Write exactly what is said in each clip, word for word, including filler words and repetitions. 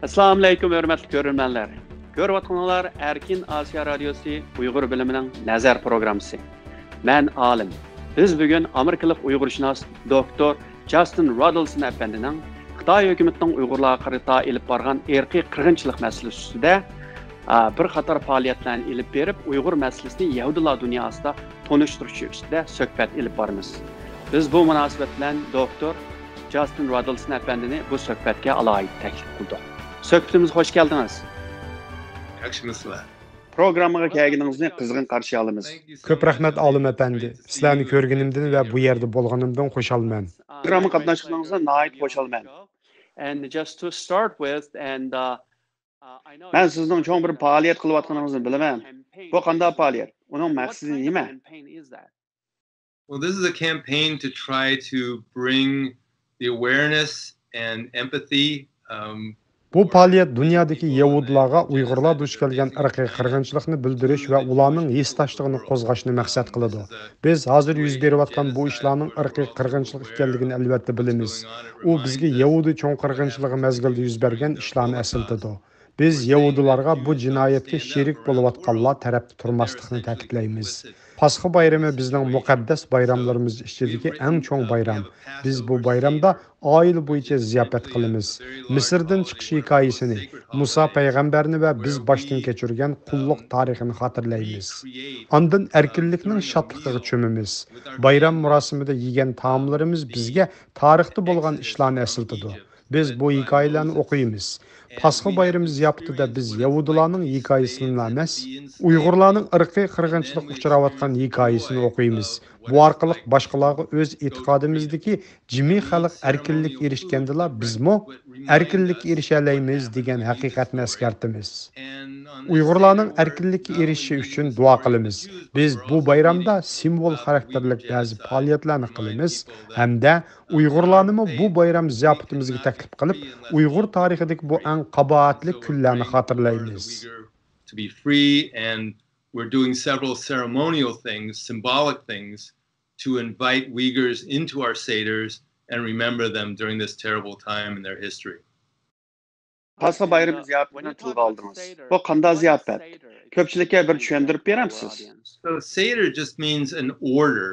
ئەسسالامۇئەلەيكۇم، ھۆرمەتلىك كۆرۈرمەنلەر. كۆرۈۋاتقىنىڭلار ئەركىن ئاسىيا رادىيوسى ئۇيغۇر بۆلۈمىنىڭ نەزەر پروگراممىسى. مەن ئالىم. بىز بۈگۈن ئامېرىكىلىق ئۇيغۇرشۇناس دوكتور جاستىن رادلسون ئەپەندىنىڭ خىتاي ھۆكۈمىتىنىڭ ئۇيغۇرلارغا قارىتا ئېلىپ بارغان ئىرقىي قىرغىنچىلىق مەسىلىسى ئۈستىدە، ئا، بىر قاتار پائالىيەتلەرنى ئېلىپ بېرىپ، ئۇيغۇر مەسىلىسىنى يەھۇدىيلار دۇنياسىدا تونۇشتۇرۇشى ئۈستىدە سۆھبەت ئېلىپ بارىمىز. بىز بۇ مۇناسىۋەت بىلەن دوكتور جاستىن رادلسون ئەپەندىنى بۇ سۆھبەتكە ئالاھىدە تەكلىپ قىلدۇق. سۆھبىتىمىزگە خوش كەلدىڭىز. ياخشىمۇسىلەر؟ پروگراممىغا كەلگىنىڭىزنى قىزغىن قارشى ئالىمىز. كۆپ رەھمەت، ئالىم ئەپەندى. سىلەرنى كۆرگىنىمدىن ۋە بۇ يەردە بولغىنىمدىن خۇشالمەن. پروگراممىغا قاتناشقىنىڭىزدىن ناھايىتى خۇشالمەن. And just to start with, and, uh, uh, I know مەن سىزنىڭ چوڭ بىر پائالىيەت قىلىۋاتقىنىڭىزنى بىلىمەن. بۇ قانداق پائالىيەت؟ ئۇنىڭ مەقسىتى نېمە؟ Well, this is a campaign to try to bring the awareness and empathy, um, بۇ پائالىيەت دۇنيادىكى يەھۇدىيلارغا ئۇيغۇرلار دۇچ كەلگەن ئىرقىي قىرغىنچىلىقنى بىلدۈرۈش ۋە ئۇلارنىڭ ھېسداشلىقىنى قوزغاشنى مەقسەت قىلىدۇ. بىز ھازىر يۈز بېرىۋاتقان بۇ ئىشلارنىڭ ئىرقىي قىرغىنچىلىق ئىكەنلىكىنى ئەلۋەتتە بىلىمىز. ئۇ بىزگە يەھۇدىي چوڭ قىرغىنچىلىقى مەزگىلىدە يۈز بەرگەن ئىشلارنى ئەسلىتىدۇ. بىز يەھۇدىيلارغا بۇ جىنايەتكە شېرىك بولۇۋاتقانلار تەرەپتە تۇرماسلىقنى تەكىتلەيمىز. پاسخا بايرىمى بىزنىڭ مۇقەددەس بايراملىرىمىز ئىچىدىكى ئەڭ چوڭ بايرام. بىز بۇ بايرامدا ئائىلە بويىچە زىياپەت قىلىمىز. مىسىردىن چىقىش ھېكايىسىنى، مۇسا پەيغەمبەرنى ۋە بىز باشتىن كەچۈرگەن قۇللۇق تارىخىنى خاتىرىلەيمىز. ئاندىن ئەركىنلىكنىڭ شادلىقىغا چۆمىمىز. بايرام مۇراسىمىدا يېگەن تائاملىرىمىز بىزگە تارىختا بولغان ئىشلارنى ئەسلىتىدۇ. بىز بۇ ھېكايىلەرنى ئوقۇيمىز. پاسخا بايرىمى زىياپىتىدە بىز يەھۇدىيلارنىڭ ھېكايىسىنىلا ئەمەس، ئۇيغۇرلارنىڭ ئىرقىي قىرغىنچىلىققا ئۇچراۋاتقان ھېكايىسىنى ئوقۇيمىز. بۇ ئارقىلىق باشقىلارغا ئۆز ئېتىقادىمىزدىكى جىمى خەلق ئەركىنلىككە ئېرىشكەندىلا بىزمۇ ئەركىنلىككە ئېرىشەلەيمىز دېگەن ھەقىقەتنى ئەسكەرتىمىز. ئۇيغۇرلارنىڭ ئەركىنلىككە ئېرىشىشى ئۈچۈن دۇئا قىلىمىز. بىز بۇ بايرامدا سىمۋول خاراكتېرلىك بەزى پائالىيەتلەرنى قىلىمىز ھەمدە ئۇيغۇرلارنىمۇ بۇ بايرام زىياپىتىمىزگە تەكلىپ قىلىپ، ئۇيغۇر تارىخىدىكى بۇ ئەڭ قاباھەتلىك كۈنلەرنى خاتىرىلەيمىز. To be free, and we're doing several ceremonial things, symbolic things, to invite Uyghurs into our Seders and remember them during this terrible time in their history. پاسخا بايرىمى زىياپىتىنى تىلغا ئالدىڭىز. بۇ قانداق زىياپەت؟ كۆپچىلىككە بىر چۈشەندۈرۈپ بېرەمسىز؟ So Seder just means an order.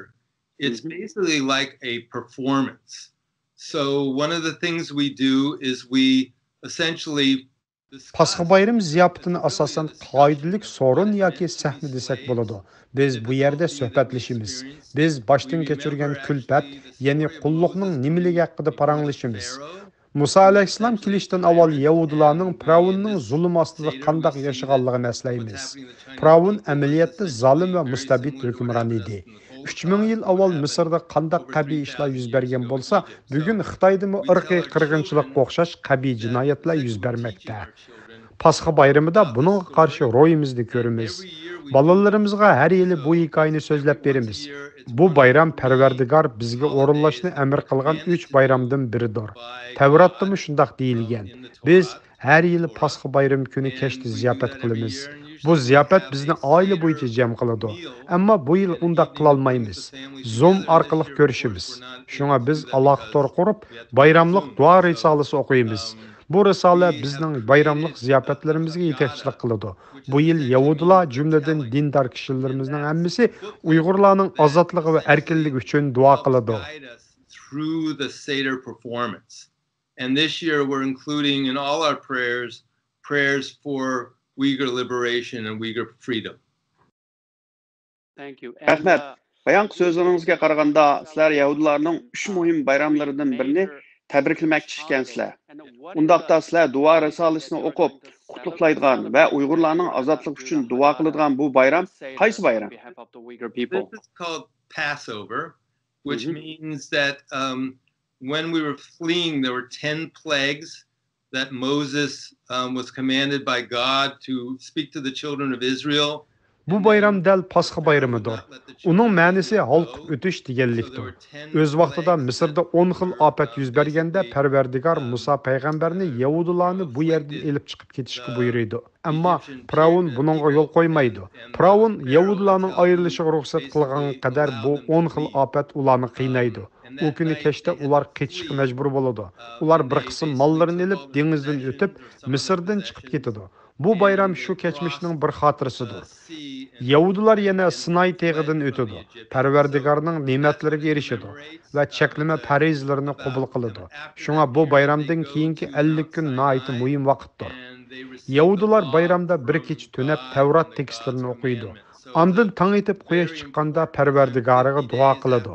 It's basically like a performance. So one of the things we do is we essentially پاسخا بايرىمى زىياپىتىنى ئاساسەن قائىدىلىك سورۇن ياكى سەھنە دېسەك بولىدۇ. بىز بۇ يەردە سۆھبەتلىشىمىز. بىز باشتىن كەچۈرگەن كۈلپەت، يەنى قۇللۇقنىڭ نېمىلىكى ھەققىدە پاراڭلىشىمىز. مۇسا ئەلەيھىسسالام كېلىشتىن ئاۋۋال يەھۇدىيلارنىڭ پىرئاۋننىڭ زۇلۇم ئاستىدا قانداق ياشىغانلىقىنى ئەسلەيمىز. پىرئاۋن ئەمەلىيەتتە زالىم ۋە مۇستەبىت ھۆكۈمران ئىدى. ئۈچ مىڭ يىل ئاۋۋال مىسىردا قانداق قەبىھ ئىشلار يۈز بەرگەن بولسا، بۈگۈن خىتايدىمۇ ئىرقىي قىرغىنچىلىققا ئوخشاش قەبىھ جىنايەتلەر يۈز بەرمەكتە. پاسخا بايرىمىدا بۇنىڭغا قارشى روھىمىزنى كۆرىمىز. بالىلىرىمىزغا ھەر يىلى بۇ ھېكايىنى سۆزلەپ بېرىمىز. بۇ بايرام پەرۋەردىگار بىزگە ئورۇنلاشنى ئەمىر قىلغان ئۈچ بايرامدىن بىرىدۇر. تەۋراتتىمۇ شۇنداق دېيىلگەن. بىز ھەر يىلى پاسخا بايرىمى كۈنى كەچتە زىياپەت قىلىمىز. بۇ زىياپەت بىزنى ئائىلە بويىچە جەم قىلىدۇ. ئەمما بۇ يىل ئۇنداق قىلالمايمىز. زۇم ئارقىلىق كۆرۈشىمىز. شۇڭا بىز ئالاقە تورى قۇرۇپ، بايراملىق دۇئا رىسالىسى ئوقۇيمىز. بۇ رىسالە بىزنىڭ بايراملىق زىياپەتلىرىمىزگە يېتەكچىلىك قىلىدۇ. بۇ يىل يەھۇدىيلار، جۈملىدىن دىندار كىشىلىرىمىزنىڭ ھەممىسى ئۇيغۇرلارنىڭ ئازادلىقى ۋە ئەركىنلىكى ئۈچۈن دۇئا قىلىدۇ. Through the Seder performance. And this year we're including in all our prayers, prayers for Uyghur liberation and Uyghur freedom. رەھمەت. بايانقى سۆزلىرىڭىزگە قارىغاندا، سىلەر يەھۇدىيلارنىڭ ئۈچ مۇھىم بايراملىرىدىن بىرىنى تەبرىكلىمەكچى ئىكەنسىلەر. ئۇنداقتا سىلەر دۇئا رىسالىسىنى ئوقۇپ، قۇتلۇقلايدىغان ۋە ئۇيغۇرلارنىڭ ئازادلىقى ئۈچۈن دۇئا قىلىدىغان بۇ بايرام قايسى بايرام؟ This is called Passover, which means that, um, when we were fleeing, there were ten plagues that Moses, um, was commanded by God to speak to the children of Israel. بۇ بايرام دەل پاسخا بايرىمىدۇر. ئۇنىڭ مەنىسى ھالقىپ ئۆتۈش دېگەنلىكتۇر. ئۆز ۋاقتىدا مىسىردا ئون خىل ئاپەت يۈز بەرگەندە، پەرۋەردىگار مۇسا پەيغەمبەرنى يەھۇدىيلارنى بۇ يەردىن ئېلىپ چىقىپ كېتىشكە بۇيرۇيدۇ. ئەمما پىرئاۋۇن بۇنىڭغا يول قويمايدۇ. پىرئاۋۇن يەھۇدىيلارنىڭ ئايرىلىشىغا رۇخسەت قىلغانغا قەدەر بۇ ئون خىل ئاپەت ئۇلارنى قىينايدۇ. ئۇ كۈنى كەچتە ئۇلار قېچىشقا مەجبۇر بولىدۇ. ئۇلار بىر قىسىم ماللىرىنى ئېلىپ، دېڭىزدىن ئۆتۈپ، مىسىردىن چىقىپ كېتىدۇ. بۇ بايرام شۇ كەچمىشنىڭ بىر خاتىرىسىدۇر. يەھۇدىيلار يەنە سىناي تېغىدىن ئۆتىدۇ، پەرۋەردىگارنىڭ نېمەتلىرىگە ئېرىشىدۇ ۋە چەكلىمە پەرىزلىرىنى قوبۇل قىلىدۇ. شۇڭا بۇ بايرامدىن كېيىنكى ئەللىك كۈن ناھايىتى مۇھىم ۋاقىتتۇر. يەھۇدىيلار بايرامدا بىر كېچە تۈنەپ تەۋرات تېكىستلىرىنى ئوقۇيدۇ. ئاندىن تاڭ ئېتىپ قۇياش چىققاندا پەرۋەردىگارىغا دۇئا قىلىدۇ.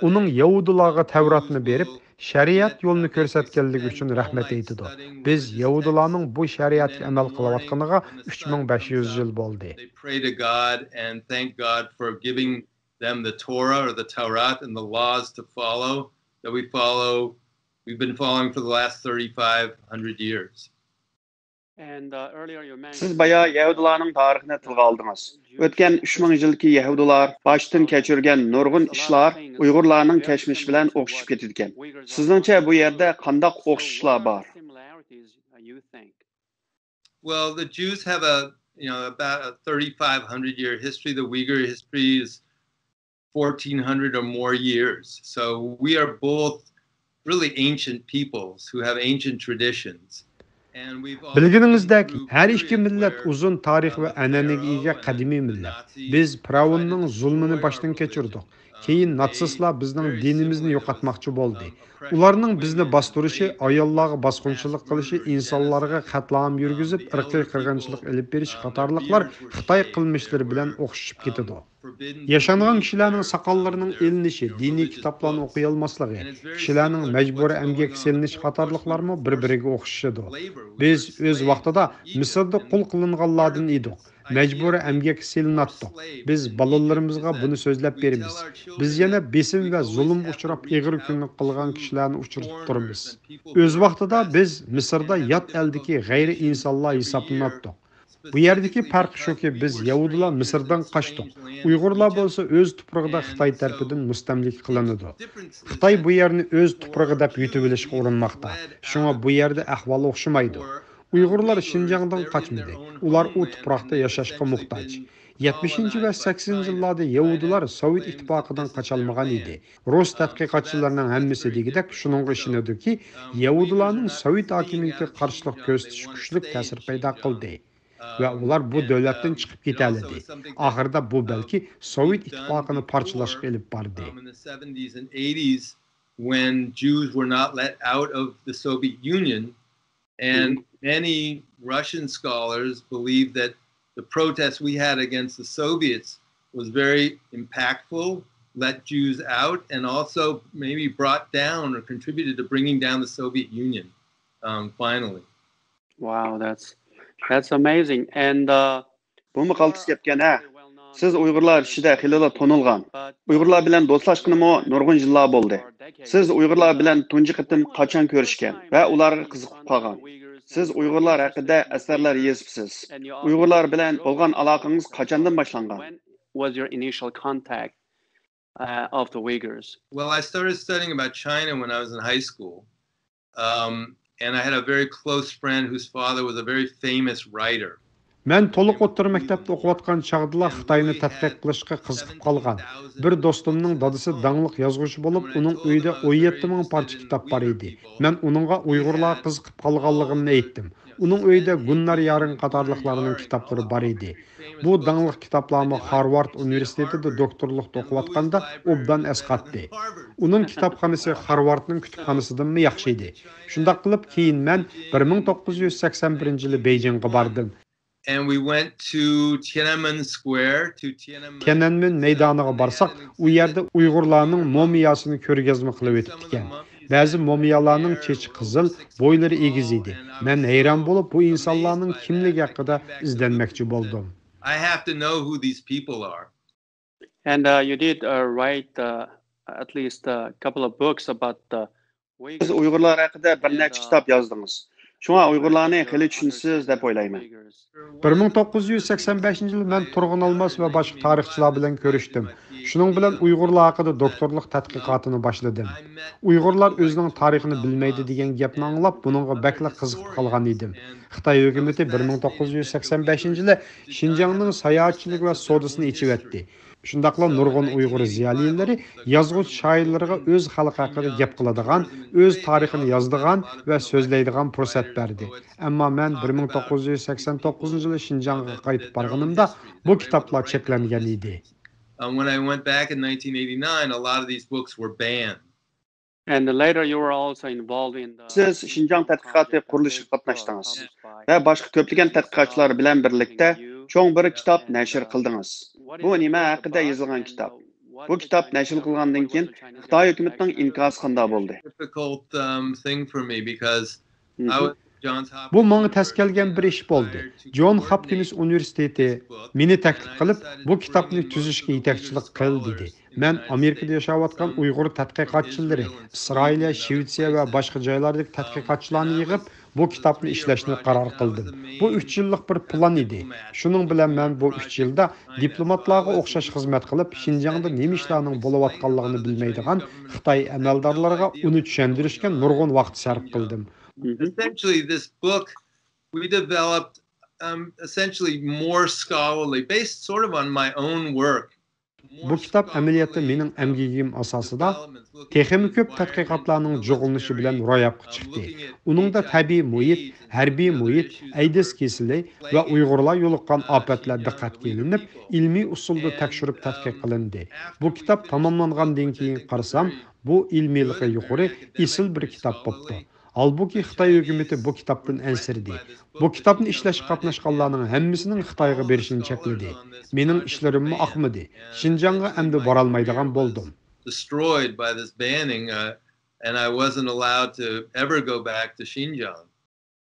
ئۇنىڭ يەھۇدىيلارغا تەۋراتنى بېرىپ، شەرىئەت يولىنى كۆرسەتكەنلىكى ئۈچۈن رەھمەت ئېيتىدۇ. بىز يەھۇدىيلارنىڭ بۇ شەرىئەتكە ئەمەل قىلىۋاتقىنىغا ئۈچ مىڭ بەش يۈز يىل بولدى. They pray to God and thank God for giving them the Torah or the Taurat and the laws to follow that we follow, we've been following for the last thirty-five hundred years. سىز بايا يەھۇدىيلارنىڭ تارىخىنى تىلغا ئالدىڭىز. ئۆتكەن ئۈچ مىڭ يىلدىكى يەھۇدىيلار باشتىن كەچۈرگەن نۇرغۇن ئىشلار ئۇيغۇرلارنىڭ كەچمىشى بىلەن ئوخشىشىپ كېتىدىكەن. سىزنىڭچە بۇ يەردە قانداق ئوخشىشىشلار بار؟ Well, the Jews have a, you know, about a thirty-five hundred year history. The Uyghur history is fourteen hundred or more years. So we are both really ancient peoples who have ancient traditions. And we've all بىلگىنىڭىزدەك، ھەر ئىككى مىللەت ئۇزۇن تارىخ ۋە ئەنئەنىگە ئىگە قەدىمىي مىللەت. بىز پىرئاۋۇننىڭ زۇلمىنى باشتىن كەچۈردۇق. كېيىن ناتسىستلار بىزنىڭ دىنىمىزنى يوقاتماقچى بولدى. ئۇلارنىڭ بىزنى باستۇرۇشى، ئاياللارغا باسقۇنچىلىق قىلىشى، ئىنسانلارغا قەتلىئام يۈرگۈزۈپ، ئىرقىي قىرغىنچىلىق ئېلىپ بېرىشى قاتارلىقلار خىتاي قىلمىشلىرى بىلەن ئوخشىشىپ كېتىدۇ. ياشانغان كىشىلەرنىڭ ساقاللىرىنىڭ ئېلىنىشى، دىنىي كىتابلارنى ئوقۇيالماسلىقى، كىشىلەرنىڭ مەجبۇرىي ئەمگەككە سېلىنىشى قاتارلىقلارمۇ بىر-بىرىگە ئوخشىشىدۇ. بىز ئۆز ۋاقتىدا مىسىردا قۇل قىلىنغانلاردىن ئىدۇق. مەجبۇرىي ئەمگەككە سېلىناتتۇق. بىز بالىلىرىمىزغا بۇنى سۆزلەپ بېرىمىز. بىز يەنە بېسىم ۋە زۇلۇمغا ئۇچراپ ئېغىر كۈنلۈك قىلغان كىشىلەرنى ئۇچرىتىپ تۇرىمىز. ئۆز ۋاقتىدا بىز مىسىردا يات ئەلدىكى غەيرىي ئىنسانلار ھېسابلىناتتۇق. بۇ يەردىكى پەرق شۇكى، بىز يەھۇدىيلار مىسىردىن قاچتۇق. ئۇيغۇرلار بولسا ئۆز تۇپرىقىدا خىتاي تەرىپىدىن مۇستەملىكە قىلىنىدۇ. خىتاي بۇ يەرنى ئۆز تۇپرىقى دەپ يۇتۇۋېلىشقا ئۇرۇنماقتا. شۇڭا بۇ يەردە ئەھۋال ئوخشىمايدۇ. ئۇيغۇرلار شىنجاڭدىن قاچمىدى. ئۇلار ئۇ تۇپراقتا ياشاشقا موھتاج. يەتمىشىنچى ۋە سەكسىنىنچى يىللاردا يەھۇدىيلار سوۋېت ئىتتىپاقىدىن قاچالمىغان ئىدى. رۇس تەتقىقاتچىلىرىنىڭ ھەممىسى دېگۈدەك شۇنىڭغا ئىشىنىدۇكى، يەھۇدىيلارنىڭ سوۋېت ھاكىمىيىتىگە قارشىلىق كۆرسىتىشى كۈچلۈك تەسىر پەيدا قىلدى ۋە ئۇلار بۇ دۆلەتتىن چىقىپ كېتەلىدى. ئاخىرىدا بۇ بەلكى سوۋېت ئىتتىپاقىنى پارچىلاشقا ئېلىپ باردى. Um, in the seventies and eighties, when Jews were not let out of the Soviet Union, and many Russian scholars believe that the protest we had against the Soviets was very impactful, let Jews out, and also maybe brought down or contributed to bringing down the Soviet Union, um, finally. Wow, that's, that's amazing. And, uh, بۇمۇ قالتىس گەپكەن ھە. سىز ئۇيغۇرلار ئىچىدە خېلىلا تونۇلغان. ئۇيغۇرلار بىلەن دوستلاشقىنىمۇ نۇرغۇن يىللار بولدى. سىز ئۇيغۇرلار بىلەن تۇنجى قېتىم قاچان كۆرۈشكەن ۋە ئۇلارغا قىزىقىپ قالغان؟ سىز ئۇيغۇرلار ھەققىدە ئەسەرلەر يېزىپسىز. ئۇيغۇرلار بىلەن بولغان ئالاقىڭىز قاچاندىن باشلانغان؟ Was your initial contact, uh, of the Uyghurs? Well, I started studying about China when I was in high school. Um, and I had a very close friend whose father was a very famous writer. مەن تولۇق ئوتتۇرا مەكتەپتە ئوقۇۋاتقان چاغدىلا خىتاينى تەتقىق قىلىشقا قىزىقىپ قالغان. بىر دوستۇمنىڭ دادىسى داڭلىق يازغۇچى بولۇپ، ئۇنىڭ ئۆيىدە ئون يەتتە مىڭ پارچە كىتاب بار ئىدى. مەن ئۇنىڭغا ئۇيغۇرلارغا قىزىقىپ قالغانلىقىمنى ئېيتتىم. ئۇنىڭ ئۆيىدە گۇننار يارىڭ قاتارلىقلارنىڭ كىتابلىرى بار ئىدى. بۇ داڭلىق كىتابلارمۇ خارۋارد ئۇنىۋېرسىتېتىدا دوكتورلۇقتا ئوقۇۋاتقاندا ئوبدان ئەسقاتتى. ئۇنىڭ كىتابخانىسى خارۋاردنىڭ كۇتۇپخانىسىدىنمۇ ياخشى ئىدى. شۇنداق قىلىپ، كېيىن مەن بىر مىڭ توققۇز يۈز سەكسەن بىرىنچى يىلى بېيجىڭغا باردىم. And we went to Tiananmen Square, to Tiananmen تيەنئەنمېن مەيدانىغا بارساق، ئۇ يەردە ئۇيغۇرلارنىڭ مۇمىياسىنى كۆرگەزمە قىلىۋېتىپتىكەن. بەزى مۇمىيالارنىڭ چېچى قىزىل، بويلىرى ئېگىز ئىدى. مەن ھەيران بولۇپ، بۇ ئىنسانلارنىڭ كىملىكى ھەققىدە ئىزدەنمەكچى بولدۇم. I have to know who these people are. And, uh, you did, uh, write, uh, at least a couple of books about the Uyghurs. سىز ئۇيغۇرلار ھەققىدە بىر نەچچە كىتاب يازدىڭىز. شۇڭا ئۇيغۇرلارنى خېلى چۈشىنىسىز دەپ ئويلايمەن. بىر مىڭ توققۇز يۈز سەكسەن بەشىنچى يىلى مەن تۇرغۇن ئالماس ۋە باشقا تارىخچىلار بىلەن كۆرۈشتۈم. شۇنىڭ بىلەن ئۇيغۇرلار ھەققىدە دوكتورلۇق تەتقىقاتىنى باشلىدىم. ئۇيغۇرلار ئۆزىنىڭ تارىخىنى بىلمەيدۇ دېگەن گەپنى ئاڭلاپ، بۇنىڭغا بەكلا قىزىقىپ قالغان ئىدىم. خىتاي ھۆكۈمىتى بىر مىڭ توققۇز يۈز سەكسەن بەشىنچى يىلى شىنجاڭنىڭ ساياھەتچىلىك ۋە سودىسىنى ئېچىۋەتتى. شۇنداقلا نۇرغۇن ئۇيغۇر زىيالىيلىرى، يازغۇچى شائىرلىرىغا ئۆز خەلقى ھەققىدە گەپ قىلىدىغان، ئۆز تارىخىنى يازىدىغان ۋە سۆزلەيدىغان پۇرسەت بەردى. ئەمما مەن بىر مىڭ توققۇز يۈز سەكسەن توققۇزىنچى يىلى شىنجاڭغا قايتىپ بارغىنىمدا بۇ كىتابلار چەكلەنگەن ئىدى. Um, when I went back in nineteen eighty-nine, a lot of these books were banned. And later you were also involved in the سىز شىنجاڭ تەتقىقاتى قۇرۇلۇشىغا قاتناشتىڭىز ۋە باشقا كۆپلىگەن تەتقىقاتچىلار بىلەن بىرلىكتە چوڭ بىر كىتاب نەشر قىلدىڭىز. بۇ نېمە ھەققىدە يېزىلغان كىتاب؟ بۇ كىتاب نەشر قىلغاندىن كېيىن خىتاي ھۆكۈمىتىنىڭ ئىنكاسى قانداق بولدى؟ Difficult um, thing for me because مهم. Johns Hopkins بۇ ماڭا تەس كەلگەن بىر ئىش بولدى. جون خاپكىنس ئۇنىۋېرسىتېتى مېنى تەكلىپ قىلىپ، بۇ كىتابنى تۈزۈشكە يېتەكچىلىك قىل، دېدى. مەن ئامېرىكىدا ياشاۋاتقان ئۇيغۇر تەتقىقاتچىلىرى، ئىسرائىلىيە، شىۋېتسىيە ۋە باشقا جايلاردىكى تەتقىقاتچىلارنى يىغىپ، بۇ كىتابنى ئىشلەشنى قارار قىلدىم. بۇ ئۈچ يىللىق بىر پىلان ئىدى. شۇنىڭ بىلەن مەن بۇ ئۈچ يىلدا دىپلوماتلارغا ئوخشاش خىزمەت قىلىپ، شىنجاڭدا نېمە ئىشلارنىڭ بولۇۋاتقانلىقىنى بىلمەيدىغان خىتاي ئەمەلدارلىرىغا ئۇنى چۈشەندۈرۈشكە نۇرغۇن ۋاقىت سەرپ قىلدىم. Essentially, this book, we developed um, essentially more scholarly, based sort of on my own work. بۇ كىتاب ئەمەلىيەتتە مېنىڭ ئەمگىكىم ئاساسىدا تېخىمۇ كۆپ تەتقىقاتلارنىڭ جۇغلىنىشى بىلەن روياپقا چىقتى. ئۇنىڭدا تەبىئىي مۇھىت، ھەربىي مۇھىت، ئەيدىز كېسىلى ۋە ئۇيغۇرلار يولۇققان ئاپەتلەر دىققەتكە ئېلىنىپ، ئىلمىي ئۇسۇلدا تەكشۈرۈپ تەتقىق قىلىندى. بۇ كىتاب تاماملانغاندىن كېيىن قارىسام، بۇ ئىلمىيلىقى يۇقىرى، ئېسىل بىر كىتاب بوپتۇ. ھالبۇكى، خىتاي ھۆكۈمىتى بۇ كىتابتىن ئەنسىرىدى. بۇ كىتابنى ئىشلەشكە قاتناشقانلارنىڭ ھەممىسىنىڭ خىتايغا بېرىشىنى چەكلىدى. مېنىڭ ئىشلىرىممۇ ئاقمىدى. شىنجاڭغا ئەمدى بارالمايدىغان بولدۇم. Destroyed by this banning, uh, and I wasn't allowed to ever go back to Xinjiang.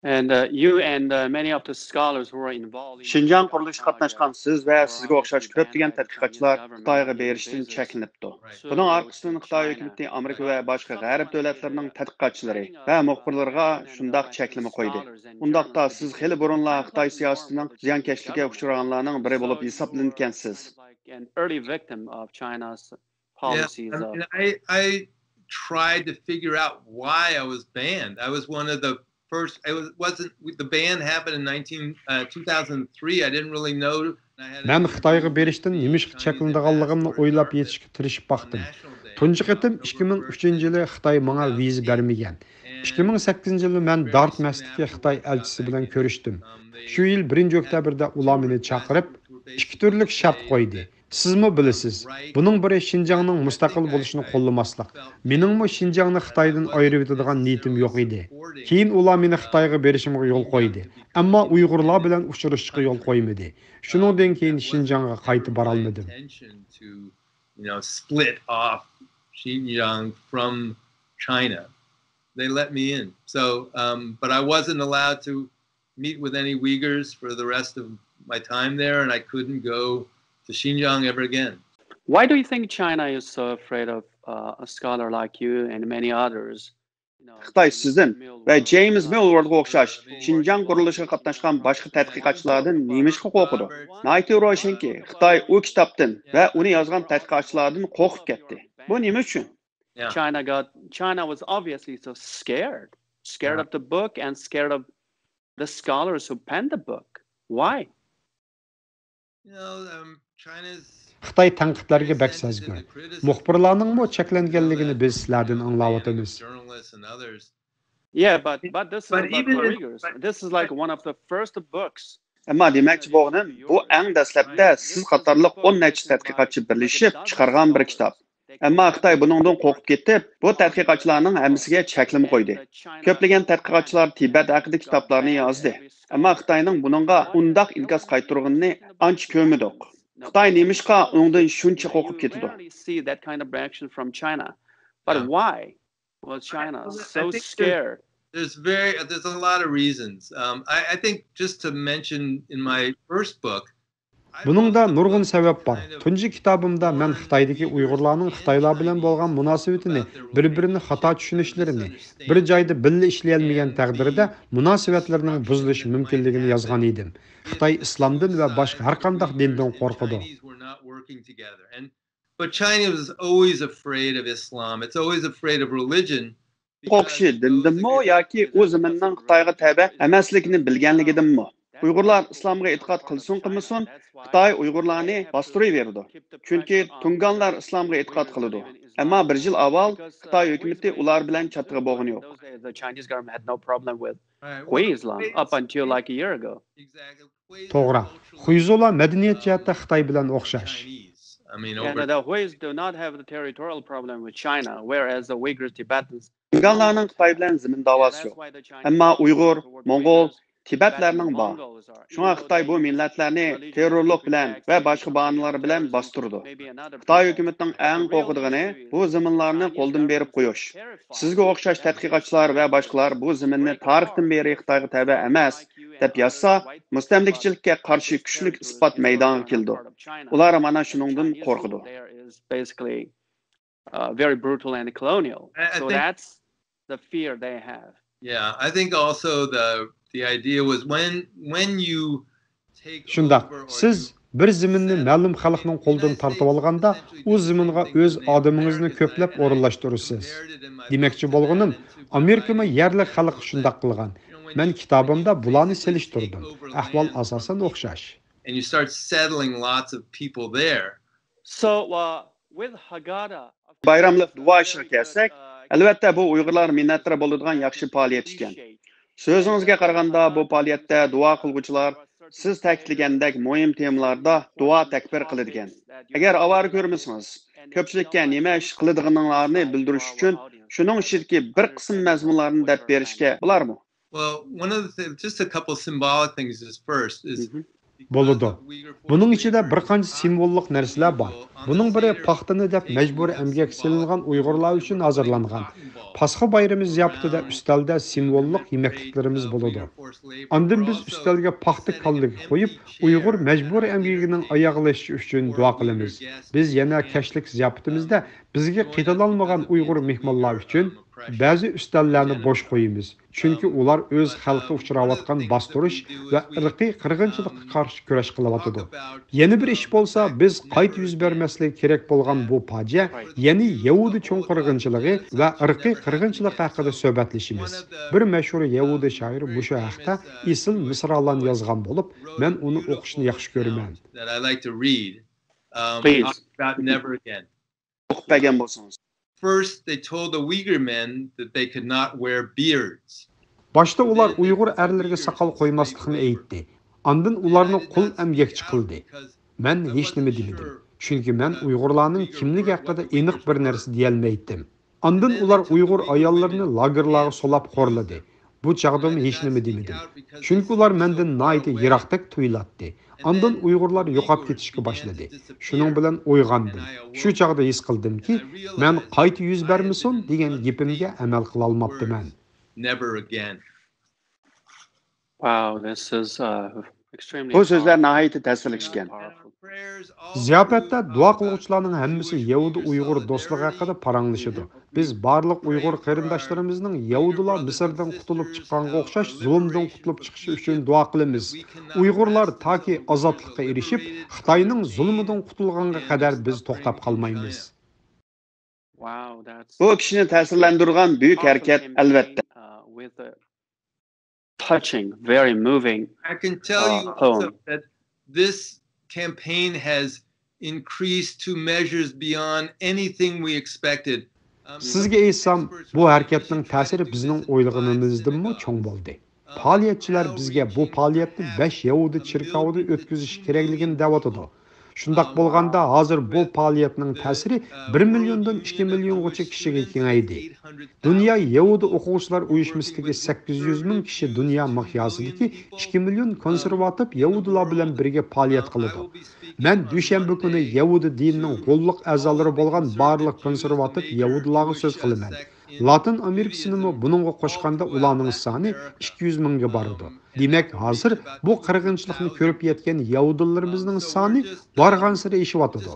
And uh, you and uh, many of the scholars who were involved in شىنجاڭ قۇرۇلۇشىغا قاتناشقان سىز ۋە سىزگە ئوخشاش كۆپلىگەن تەتقىقاتچىلار خىتايغا بېرىشتىن چەكلىنىپتۇ. بۇنىڭ ئارقىسىدىن خىتاي ھۆكۈمىتى ئامېرىكا ۋە باشقا غەرب دۆلەتلىرىنىڭ تەتقىقاتچىلىرى ۋە مۇخبىرلىرىغا شۇنداق چەكلىمە قويدى. ئۇنداقتا سىز خېلى بۇرۇنلا خىتاي سىياسىتىنىڭ زىيانكەشلىكىگە ئۇچرىغانلارنىڭ بىرى بولۇپ ھېسابلىنىدىكەنسىز. An early victim of China's Yeah, policies I of mean, I, I tried to figure out why I was banned. I was one of the first. I was, wasn't the ban happened in nineteen, uh, two thousand three. I didn't really know. I had a مەن خىتايغا بېرىشتىن نېمىشقا چەكلىنىدىغانلىقىمنى ئويلاپ يېتىشكە تىرىشىپ باقتىم. تۇنجى قېتىم ئىككى مىڭ ئۈچىنچى يىلى خىتاي ماڭا ۋىزا بەرمىگەن. ئىككى مىڭ سەككىزىنچى يىلى مەن دارتمەستىكى خىتاي ئەلچىسى بىلەن كۆرۈشتۈم. شۇ يىل بىرىنچى ئۆكتەبىردە ئۇلار مېنى چاقىرىپ، ئىككى تۈرلۈك شەرت قويدى. سىزمۇ بىلىسىز، بۇنىڭ بىرى شىنجاڭنىڭ مۇستەقىل بولۇشىنى قوللىماسلىق. مېنىڭمۇ شىنجاڭنى خىتايدىن ئايرىۋېتىدىغان نىيىتىم يوق ئىدى. كېيىن ئۇلار مېنى خىتايغا بېرىشىمغا يول قويدى. ئەمما ئۇيغۇرلار بىلەن ئۇچرىشىشقا يول قويمىدى. شۇنىڭدىن كېيىن شىنجاڭغا قايتىپ بارالمىدىم. Intention to, you know, split off Xinjiang from China. They let me in. So, um, but I wasn't allowed to meet with any Uyghurs for the rest of my time there, and I couldn't go to Xinjiang ever again. Why do you think China is so afraid of uh, a scholar like you and many others? خىتاي سىزدىن ۋە جېيمىس مىلۋوردغا ئوخشاش شىنجاڭ قۇرۇلۇشىغا قاتناشقان باشقا تەتقىقاتچىلاردىن نېمىشقا قورقىدۇ؟ ناھايىتى روشەنكى، خىتاي ئۇ كىتابتىن ۋە ئۇنى يازغان تەتقىقاتچىلاردىن قورقۇپ كەتتى. بۇ نېمە ئۈچۈن؟ Yeah. China got China was obviously so scared, scared Yeah. of the book and scared of the scholars who penned the book. Why? You know, um, China's خىتاي تەنقىدلەرگە بەك سەزگۈر. مۇخبىرلارنىڭمۇ چەكلەنگەنلىكىنى بىز سىلەردىن ئاڭلاۋاتىمىز. Journalists and others. Yeah, but but this is But about even the if- Uyghurs. This is like one of the first books. ئەمما دېمەكچى بولغىنىم، بۇ ئەڭ دەسلەپتە سىز قاتارلىق ئون نەچچە تەتقىقاتچى بىرلىشىپ چىقارغان بىر كىتاب. ئەمما خىتاي بۇنىڭدىن قورقۇپ كېتىپ، بۇ تەتقىقاتچىلارنىڭ ھەممىسىگە چەكلىمە قويدى. كۆپلىگەن تەتقىقاتچىلار تىبەت ھەققىدە كىتابلارنى يازدى. ئەمما خىتاينىڭ بۇنىڭغا ئۇنداق ئىنكاس قايتۇرغىنىنى ئانچە كۆرمىدۇق. خىتاي نېمىشقا ئۇنىڭدىن شۇنچە قورقۇپ كېتىدۇ؟ Rarely see that kind of reaction from China. But Yeah. Why was China I- I so think scared? There's very there's a lot of reasons. Um, I, I think just to mention in my first book, بۇنىڭدا نۇرغۇن سەۋەب بار. تۇنجى كىتابىمدا مەن خىتايدىكى ئۇيغۇرلارنىڭ خىتايلار بىلەن بولغان مۇناسىۋىتىنى، بىر-بىرىنى خاتا چۈشىنىشلىرىنى، بىر جايدا بىللە ئىشلىيەلمىگەن تەقدىردە مۇناسىۋەتلىرىنىڭ بۇزۇلۇشى مۇمكىنلىكىنى يازغان ئىدىم. خىتاي ئىسلامدىن ۋە باشقا ھەر قانداق دىندىن قورقىدۇ. But China was always afraid of Islam. It's always afraid of religion. قورقۇشى دىندىنمۇ ياكى ئۇ زېمىننىڭ خىتايغا تەۋە ئەمەسلىكىنى بىلگەنلىكىدىنمۇ؟ ئۇيغۇرلار ئىسلامغا ئېتىقاد قىلسۇن قىلمىسۇن، خىتاي ئۇيغۇرلارنى باستۇرۇۋېرىدۇ. چۈنكى تۇڭگانلار ئىسلامغا ئېتىقاد قىلىدۇ. ئەمما بىر يىل ئاۋۋال خىتاي ھۆكۈمىتى ئۇلار بىلەن چاتىقى بولغىنى يوق. Hui Islam up until like a year ago. توغرا. خۇيزۇلار مەدەنىيەت جەھەتتە خىتاي بىلەن ئوخشاش. And the Huis do not have the territorial problem with China, whereas the Uyghurs, Tibetans تۇڭگانلارنىڭ خىتاي بىلەن زېمىن داۋاسى يوق. ئەمما ئۇيغۇر، موڭغۇل، تىبەتلەرنىڭ بار. شۇڭا خىتاي بۇ مىللەتلەرنى تېررورلۇق بىلەن ۋە باشقا باھانىلەر بىلەن باستۇرىدۇ. خىتاي ھۆكۈمىتىنىڭ ئەڭ قورقىدىغىنى بۇ زېمىنلارنى قولدىن بېرىپ قويۇش. سىزگە ئوخشاش تەتقىقاتچىلار ۋە باشقىلار بۇ زېمىننى تارىختىن بېرى خىتايغا تەۋە ئەمەس، دەپ يازسا، مۇستەملىكىچىلىككە قارشى كۈچلۈك ئىسپات مەيدانغا كېلىدۇ. ئۇلار مانا شۇنىڭدىن قورقىدۇ. Uh, very brutal and colonial. So that's the fear they have. Yeah, I think also the the idea was when when you take شۇنداق. over or سىز you بىر زېمىننى مەلۇم خەلقنىڭ قولىدىن تارتىۋالغاندا، ئۇ زېمىنغا ئۆز ئادىمىڭىزنى كۆپلەپ ئورۇنلاشتۇرىسىز. دېمەكچى بولغىنىم، ئامېرىكىمۇ يەرلىك خەلققە شۇنداق قىلغان. مەن كىتابىمدا بۇلارنى سېلىشتۇردۇم. ئەھۋال ئاساسەن ئوخشاش. And you start settling lots of people there. So uh, with Hagada, بايراملىق دۇئا ئىشىغا كەلسەك، ئەلۋەتتە بۇ ئۇيغۇرلار مىننەتدار بولىدىغان ياخشى پائالىيەت ئىكەن. سۆزىڭىزگە قارىغاندا بۇ پائالىيەتتە دۇئا قىلغۇچىلار سىز تەكىتلىگەندەك مۇھىم تېمىلاردا دۇئا تەكبىر قىلىدىكەن. ئەگەر ئاۋارە كۆرمىسىڭىز، كۆپچىلىككە نېمە ئىش قىلىدىغىنىڭلارنى بىلدۈرۈش ئۈچۈن شۇنىڭ ئىچىدىكى بىر قىسىم مەزمۇنلارنى دەپ بېرىشكە بولارمۇ؟ Well, one of the th- just a couple symbolic things is first is بولىدۇ. بۇنىڭ ئىچىدە بىر قانچە سىمۋوللۇق نەرسىلەر بار. بۇنىڭ بىرى پاختىنى دەپ مەجبۇرىي ئەمگەككە سېلىنغان ئۇيغۇرلار ئۈچۈن ھازىرلانغان پاسخا بايرىمى زىياپىتىدە ئۈستەلدە سىمۋوللۇق يېمەكلىكلىرىمىز بولىدۇ. ئاندىن بىز ئۈستەلگە پاختا كاللىگە قويۇپ، ئۇيغۇر مەجبۇرىي ئەمگىكىنىڭ ئاياغلىشىشى ئۈچۈن دۇئا قىلىمىز. بىز يەنە كەچلىك زىياپىتىمىزدە بىزگە قېتىلالمىغان ئۇيغۇر مېھمانلار ئۈچۈن بەزى ئۈستەللەرنى بوش قويىمىز. چۈنكى ئۇلار ئۆز خەلقى ئۇچراۋاتقان باستۇرۇش ۋە ئىرقىي قىرغىنچىلىققا قارشى كۈرەش قىلىۋاتىدۇ. يەنە بىر ئىش بولسا، بىز قايتا يۈز بەرمەسلىكى كېرەك بولغان بۇ پاجىئە، يەنى يەھۇدىي چوڭ قىرغىنچىلىقى ۋە ئىرقىي قىرغىنچىلىق ھەققىدە سۆھبەتلىشىمىز. بىر مەشھۇر يەھۇدىي شائىر مۇشۇ ھەقتە ئېسىل مىسرالارنى يازغان بولۇپ، مەن ئۇنى ئوقۇشنى ياخشى كۆرىمەن. That I like to read. Um, Please. About never again. ئوقۇپ بەرگەن بولسىڭىز. First, they told the Uyghur men that they could not wear beards. باشتا ئۇلار ئۇيغۇر ئەرلىرىگە ساقال قويماسلىقنى ئېيتتى. ئاندىن ئۇلارنى قۇل ئەمگەكچى قىلدى. مەن ھېچنېمە دېمىدىم. چۈنكى مەن ئۇيغۇرلارنىڭ كىملىكى ھەققىدە ئېنىق بىر نەرسە دېيەلمەيتتىم. ئاندىن ئۇلار ئۇيغۇر ئاياللىرىنى لاگېرلارغا سولاپ خورلىدى. بۇ چاغدىمۇ ھېچنېمە دېمىدىم. چۈنكى ئۇلار مەندىن ناھايىتى يىراقتەك تۇيۇلاتتى. ئاندىن ئۇيغۇرلار يوقاپ كېتىشكە باشلىدى. شۇنىڭ بىلەن ئويغاندىم. شۇ چاغدا ھېس قىلدىمكى، مەن قايتا يۈز بەرمىسۇن دېگەن گېپىمگە ئەمەل قىلالماپتىمەن. Never again. Wow, this is uh, extremely بۇ سۆزلەر powerful. ناھايىتى تەسىرلىك ئىكەن. زىياپەتتە دۇئا قىلغۇچىلارنىڭ ھەممىسى يەھۇدىي ئۇيغۇر دوستلۇقى ھەققىدە پاراڭلىشىدۇ. بىز بارلىق ئۇيغۇر قېرىنداشلىرىمىزنىڭ يەھۇدىيلار مىسىردىن قۇتۇلۇپ چىققانغا ئوخشاش زۇلۇمدىن قۇتۇلۇپ چىقىشى ئۈچۈن دۇئا قىلىمىز. ئۇيغۇرلار تاكى ئازادلىققا ئېرىشىپ، خىتاينىڭ زۇلمىدىن قۇتۇلغانغا قەدەر بىز توختاپ قالمايمىز. Wow, that's بۇ كىشىنى تەسىرلەندۈرگەن بۈيۈك ھەرىكەت، ئەلۋەتتە. Uh, with a touching, very moving. I can tell you Uh, also poem. That this campaign has increased to measures beyond anything we expected. Um, سىزگە ئېيتسام، بۇ ھەرىكەتنىڭ تەسىرى بىزنىڭ ئويلىغىنىمىزدىنمۇ چوڭ بولدى. پائالىيەتچىلەر بىزگە بۇ پائالىيەتنى بەش يەھۇدىي چېركاۋىدا ئۆتكۈزۈش كېرەكلىكىنى دەۋاتىدۇ. شۇنداق بولغاندا، ھازىر بۇ پائالىيەتنىڭ تەسىرى بىر مىليوندىن ئىككى مىليونغىچە كىشىگە كېڭەيدى. دۇنيا يەھۇدىي ئوقۇغۇچىلار ئۇيۇشمىسىدىكى سەككىز يۈز مىڭ كىشى دۇنيا مىقياسىدىكى ئىككى مىليون كونسېرۋاتىپ يەھۇدىيلار بىلەن بىرگە پائالىيەت قىلىدۇ. مەن دۈشەنبە كۈنى يەھۇدىي دىنىنىڭ غوللۇق ئەزالىرى بولغان بارلىق كونسېرۋاتىپ يەھۇدىيلارغا سۆز قىلىمەن. لاتىن ئامېرىكىسىنىمۇ بۇنىڭغا قوشقاندا ئۇلارنىڭ سانى ئىككى يۈز مىڭغا بارىدۇ. دېمەك، ھازىر بۇ قىرغىنچىلىقنى كۆرۈپ يەتكەن يەھۇدىيلىرىمىزنىڭ سانى بارغانسېرى ئېشىۋاتىدۇ.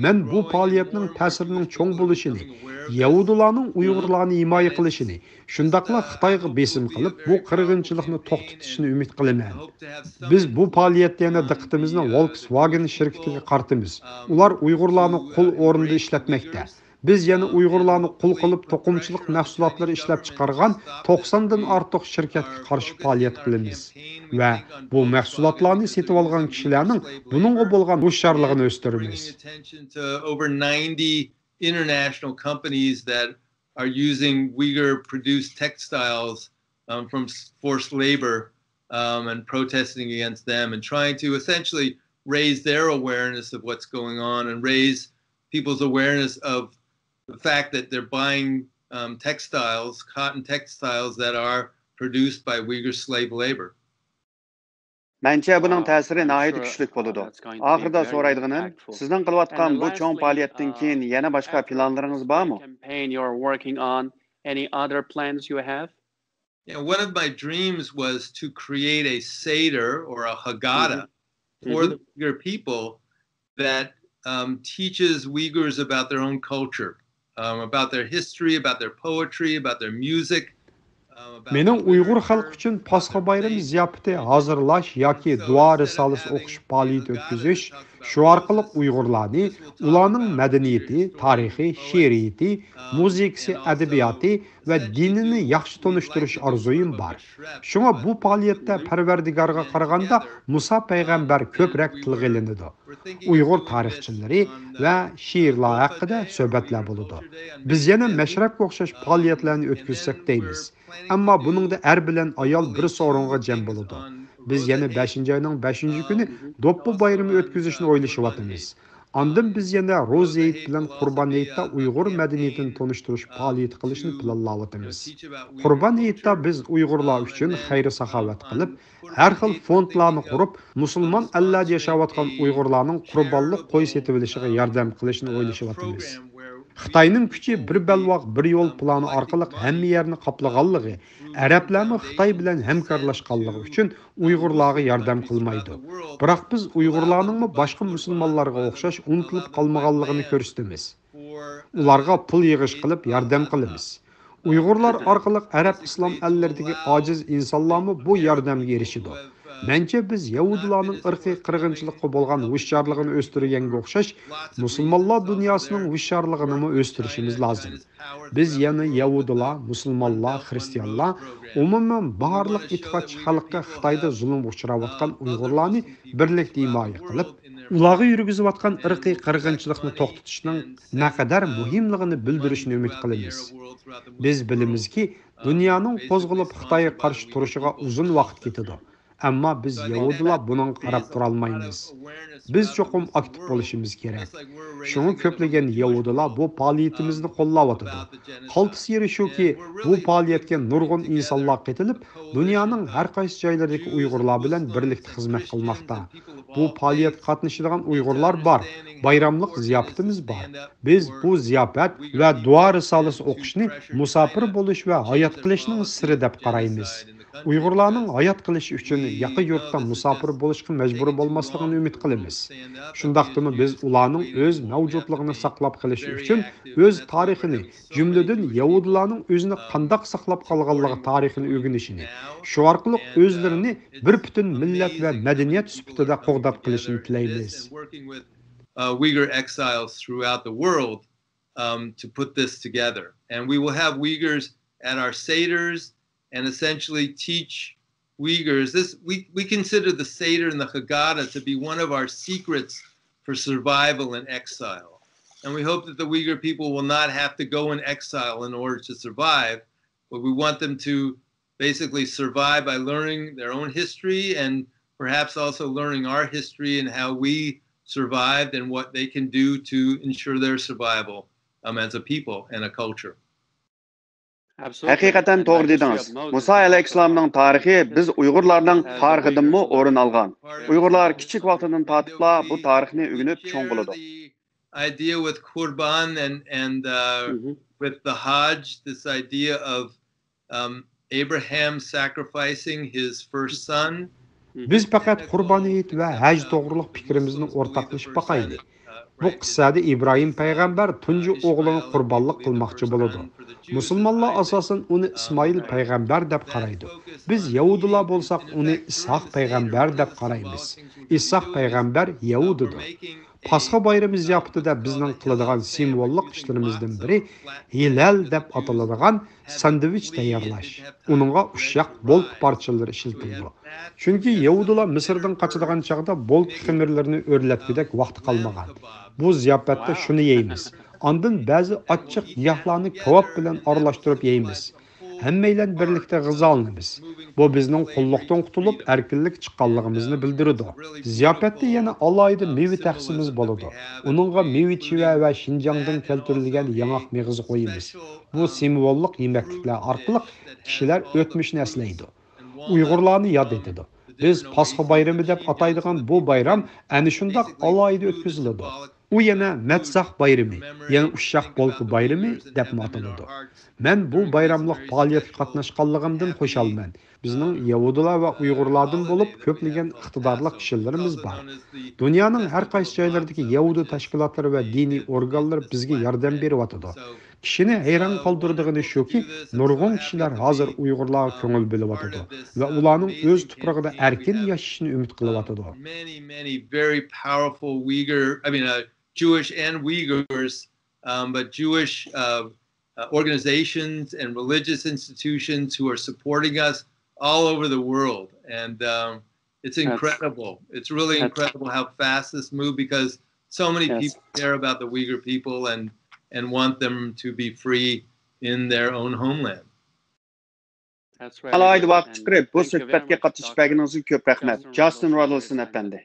مەن بۇ پائالىيەتنىڭ تەسىرىنىڭ چوڭ بولۇشىنى، يەھۇدىيلارنىڭ ئۇيغۇرلارنى ھىمايە قىلىشىنى، شۇنداقلا خىتايغا بېسىم قىلىپ، بۇ قىرغىنچىلىقنى توختىتىشىنى ئۈمىد قىلىمەن. بىز بۇ پائالىيەتتە يەنە دىققىتىمىزنى ۋولكسۋاگېن شىركىتىگە قارىتىمىز. ئۇلار ئۇيغۇرلارنى قۇل ئورنىدا ئىشلەتمەكتە. بىز يەنە ئۇيغۇرلارنى قۇل قىلىپ، توقۇمىچىلىق مەھسۇلاتلىرى ئىشلەپچىقارغان توقساندىن ئارتۇق شىركەتكە قارشى پائالىيەت قىلىمىز ۋە بۇ مەھسۇلاتلارنى سېتىۋالغان كىشىلەرنىڭ بۇنىڭغا بولغان ھوشيارلىقىنى ئۆستۈرىمىز. Attention to over ninety international companies that are using Uyghur produced textiles um, from forced labor um, and protesting against them and trying to essentially raise their awareness of what's going on and raise people's awareness of the fact that they're buying um, textiles, cotton textiles that are produced by Uyghur slave labor. مەنچە بۇنىڭ تەسىرى ناھايىتى كۈچلۈك بولىدۇ. ئاخىرىدا سورايدىغىنىم، سىزنىڭ قىلىۋاتقان بۇ چوڭ پائالىيەتتىن كېيىن يەنە باشقا پىلانلىرىڭىز بارمۇ؟ Any other plans you have? Yeah, one of my dreams was to create a Seder or a Haggadah for the Uyghur people that um, teaches Uyghurs about their own culture, um, about their history, about their poetry, about their music. مېنىڭ ئۇيغۇر خەلقى ئۈچۈن پاسخا بايرىمى زىياپىتى ھازىرلاش ياكى دۇئا رىسالىسى ئوقۇش پائالىيىتى ئۆتكۈزۈش، شۇ ئارقىلىق ئۇيغۇرلارنى، ئۇلارنىڭ مەدەنىيىتى، تارىخى، شېئىرىيىتى، مۇزىكىسى، ئەدەبىياتى ۋە دىنىنى ياخشى تونۇشتۇرۇش ئارزۇيۇم بار. شۇڭا بۇ پائالىيەتتە پەرۋەردىگارغا قارىغاندا مۇسا پەيغەمبەر كۆپرەك تىلغا ئېلىنىدۇ. ئۇيغۇر تارىخچىلىرى ۋە شېئىرلار ھەققىدە سۆھبەتلەر بولىدۇ. بىز يەنە مەشرەپكە ئوخشاش پائالىيەتلەرنى ئۆتكۈزسەك دەيمىز. ئەمما بۇنىڭدا ئەر بىلەن ئايال بىر سورۇنغا جەم بولىدۇ. بىز يەنە بەشىنچى ئاينىڭ بەشىنچى كۈنى دوپپا بايرىمى ئۆتكۈزۈشنى ئويلىشىۋاتىمىز. ئاندىن بىز يەنە روزا ھېيت بىلەن قۇربان ھېيتتا ئۇيغۇر مەدەنىيىتىنى تونۇشتۇرۇش پائالىيىتى قىلىشنى پىلانلاۋاتىمىز. قۇربان ھېيتتا بىز ئۇيغۇرلار ئۈچۈن خەير-ساخاۋەت قىلىپ، ھەر خىل فوندلارنى قۇرۇپ، مۇسۇلمان ئەللەردە ياشاۋاتقان ئۇيغۇرلارنىڭ قۇربانلىق قوي سېتىۋېلىشىغا ياردەم قىلىشنى ئويلىشىۋاتىمىز. خىتاينىڭ كۈچى بىر بەلباغ، بىر يول پىلانى ئارقىلىق ھەممە يەرنى قاپلىغانلىقى، ئەرەبلەرمۇ خىتاي بىلەن ھەمكارلاشقانلىقى ئۈچۈن ئۇيغۇرلارغا ياردەم قىلمايدۇ. بىراق بىز ئۇيغۇرلارنىڭمۇ باشقا مۇسۇلمانلارغا ئوخشاش ئۇنتۇلۇپ قالمىغانلىقىنى كۆرسىتىمىز. ئۇلارغا پۇل يىغىش قىلىپ ياردەم قىلىمىز. ئۇيغۇرلار ئارقىلىق ئەرەب ئىسلام ئەللىرىدىكى ئاجىز ئىنسانلارمۇ بۇ ياردەمگە ئېرىشىدۇ. مەنچە بىز يەھۇدىيلارنىڭ ئىرقىي قىرغىنچىلىققا بولغان ھوشيارلىقىنى ئۆستۈرگەنگە ئوخشاش، مۇسۇلمانلار دۇنياسىنىڭ ھوشيارلىقىنىمۇ ئۆستۈرۈشىمىز لازىم. بىز يەنە يەھۇدىيلار، مۇسۇلمانلار، خرىستىيانلار، ئومۇمەن بارلىق ئېتىقادچى خەلققە خىتايدا زۇلۇمغا ئۇچراۋاتقان ئۇيغۇرلارنى بىرلىكتە ھىمايە قىلىپ، ئۇلارغا يۈرگۈزۈۋاتقان ئىرقىي قىرغىنچىلىقنى توختىتىشنىڭ نەقەدەر مۇھىملىقىنى بىلدۈرۈشنى ئۈمىد قىلىمىز. بىز بىلىمىزكى، دۇنيانىڭ قوزغىلىپ خىتايغا قارشى تۇرۇشىغا ئۇزۇن ۋاقىت كېتىدۇ. ئەمما بىز يەھۇدىيلار بۇنىڭغا قاراپ تۇرالمايمىز. بىز چوقۇم ئاكتىپ بولۇشىمىز كېرەك. شۇڭا كۆپلىگەن يەھۇدىيلار بۇ پائالىيىتىمىزنى قوللاۋاتىدۇ. قالتىس يېرى شۇكى، بۇ پائالىيەتكە نۇرغۇن ئىنسانلار قېتىلىپ، دۇنيانىڭ ھەر قايسى جايلىرىدىكى ئۇيغۇرلار بىلەن بىرلىكتە خىزمەت قىلماقتا. بۇ پائالىيەتكە قاتنىشىدىغان ئۇيغۇرلار بار، بايراملىق زىياپىتىمىز بار. بىز بۇ زىياپەت ۋە دۇئا رىسالىسى ئوقۇشنى مۇساپىر بولۇش ۋە ھايات قېلىشنىڭ سىرى دەپ قارايمىز. ئۇيغۇرلارنىڭ ھايات قېلىشى ئۈچۈن ياقا يۇرتتا مۇساپىر بولۇشقا مەجبۇر بولماسلىقىنى ئۈمىد قىلىمىز. شۇنداقتىمۇ بىز ئۇلارنىڭ ئۆز مەۋجۇتلۇقىنى ساقلاپ قېلىشى ئۈچۈن ئۆز تارىخىنى، جۈملىدىن يەھۇدىيلارنىڭ ئۆزىنى قانداق ساقلاپ قالغانلىقى تارىخىنى ئۆگىنىشىنى، شۇ ئارقىلىق ئۆزلىرىنى بىر پۈتۈن مىللەت ۋە مەدەنىيەت سۈپىتىدە قوغداپ قېلىشىنى تىلەيمىز. Uh, Uyghur exiles throughout the world um, to put this together. And we will have Uyghurs at our Seders and essentially teach Uyghurs. This, we, we consider the Seder and the Haggadah to be one of our secrets for survival in exile. And we hope that the Uyghur people will not have to go in exile in order to survive, but we want them to basically survive by learning their own history and perhaps also learning our history and how we survived and what they can do to ensure their survival um, as a people and a culture. ھەقىقەتەن توغرا دېدىڭىز. مۇسا ئەلەيھىسسالامنىڭ تارىخى بىز ئۇيغۇرلارنىڭ تارىخىدىنمۇ ئورۇن ئالغان. ئۇيغۇرلار كىچىك ۋاقتىدىن تارتىپلا بۇ تارىخنى ئۆگىنىپ چوڭ بولىدۇ. idea with Qurban and, and uh, with the Hajj, this idea of um, Abraham sacrificing his first son. بىز پەقەت قۇربان ھېيت ۋە ھەج توغرۇلۇق پىكرىمىزنى ئورتاقلىشىپ باقايلى. بۇ قىسسەدە ئىبراھىم پەيغەمبەر تۇنجى ئوغلىنى قۇربانلىق قىلماقچى بولىدۇ. مۇسۇلمانلار ئاساسەن ئۇنى ئىسمائىل پەيغەمبەر دەپ قارايدۇ. بىز يەھۇدىيلار بولساق ئۇنى ئىسھاق پەيغەمبەر دەپ قارايمىز. ئىسھاق پەيغەمبەر يەھۇدىيدۇر. پاسخا بايرىمى زىياپىتىدە بىزنىڭ قىلىدىغان سىمۋوللۇق ئىشلىرىمىزدىن بىرى ھىلال دەپ ئاتىلىدىغان ساندۋىچ تەييارلاش. ئۇنىڭغا ئۇششاق بولكا پارچىلىرى ئىشلىتىلىدۇ. چۈنكى يەھۇدىيلار مىسىردىن قاچىدىغان چاغدا بولكا خېمىرلىرىنى ئۆرلەتكۈدەك ۋاقتى قالمىغان. بۇ زىياپەتتە شۇنى يەيمىز. ئاندىن بەزى ئاچچىق گىياھلارنى كاۋاپ بىلەن ئارىلاشتۇرۇپ يەيمىز. ھەممەيلەن بىرلىكتە غىزالىنىمىز. بۇ بىزنىڭ قۇللۇقتىن قۇتۇلۇپ، ئەركىنلىككە چىققانلىقىمىزنى بىلدۈرىدۇ. زىياپەتتە يەنە ئالاھىدە مېۋە تەخسىمىز بولىدۇ. ئۇنىڭغا مېۋە چىۋە ۋە شىنجاڭدىن كەلتۈرۈلگەن ياڭاق مېغىزى قويىمىز. بۇ سىمۋوللۇق يېمەكلىكلەر ئارقىلىق كىشىلەر ئۆتمۈشنى ئەسلەيدۇ. ئۇيغۇرلارنى ياد ئېتىدۇ. بىز پاسخا بايرىمى دەپ ئاتايدىغان بۇ بايرام ئەنە شۇنداق ئالاھىدە ئۆتكۈزۈلىدۇ. ئۇ يەنە مەتساھ بايرىمى، يەنى ئۇششاق بولكا بايرىمى دەپمۇ ئاتىلىدۇ. مەن بۇ بايراملىق پائالىيەتكە قاتناشقانلىقىمدىن خۇشالمەن. بىزنىڭ يەھۇدىيلار ۋە ئۇيغۇرلاردىن بولۇپ كۆپلىگەن ئىقتىدارلىق كىشىلىرىمىز بار. دۇنيانىڭ ھەر قايسى جايلىرىدىكى يەھۇدىي تەشكىلاتلىرى ۋە دىنىي ئورگانلىرى بىزگە ياردەم بېرىۋاتىدۇ. كىشىنى ھەيران قالدۇرىدىغىنى شۇكى، نۇرغۇن كىشىلەر ھازىر ئۇيغۇرلارغا كۆڭۈل بۆلۈۋاتىدۇ ۋە ئۇلارنىڭ ئۆز تۇپرىقىدا ئەركىن ياشىشىنى ئۈمىد قىلىۋاتىدۇ. Many, many very powerful Uyghur, I mean, uh, Jewish and Uyghurs, um, but Jewish uh, uh, organizations and religious institutions who are supporting us all over the world. And um, it's incredible. It's really incredible how fast this moved because so many people care about the Uyghur people and, and want them to be free in their own homeland. ئالاھىدە ۋاقىت چىقىرىپ بۇ سۆھبەتكە قاتنىشىپ بەرگىنىڭىزگە كۆپ رەھمەت، جاستىن رادلسون ئەپەندى.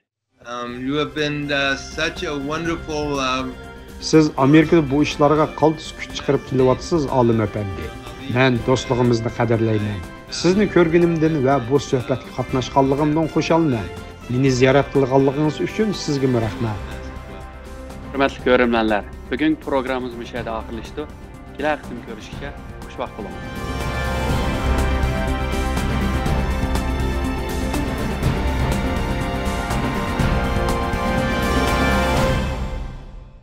Um, you have been uh, such a wonderful. Um, سىز ئامېرىكىدا بۇ ئىشلارغا قالتىس كۈچ چىقىرىپ كېلىۋاتىسىز، ئالىم ئەپەندى. مەن دوستلۇقىمىزنى قەدىرلەيمەن. سىزنى كۆرگىنىمدىن ۋە بۇ سۆھبەتكە قاتناشقانلىقىمدىن خۇشالمەن. مېنى زىيارەت قىلغانلىقىڭىز ئۈچۈن سىزگىمۇ رەھمەت. ھۆرمەتلىك كۆرۈرمەنلەر، بۈگۈنكى پروگراممىمىز مۇشۇ يەردە ئاخىرلىشىدۇ. كېلەر قېتىم كۆرۈشكىچە خۇش ۋاقىت بولۇڭ.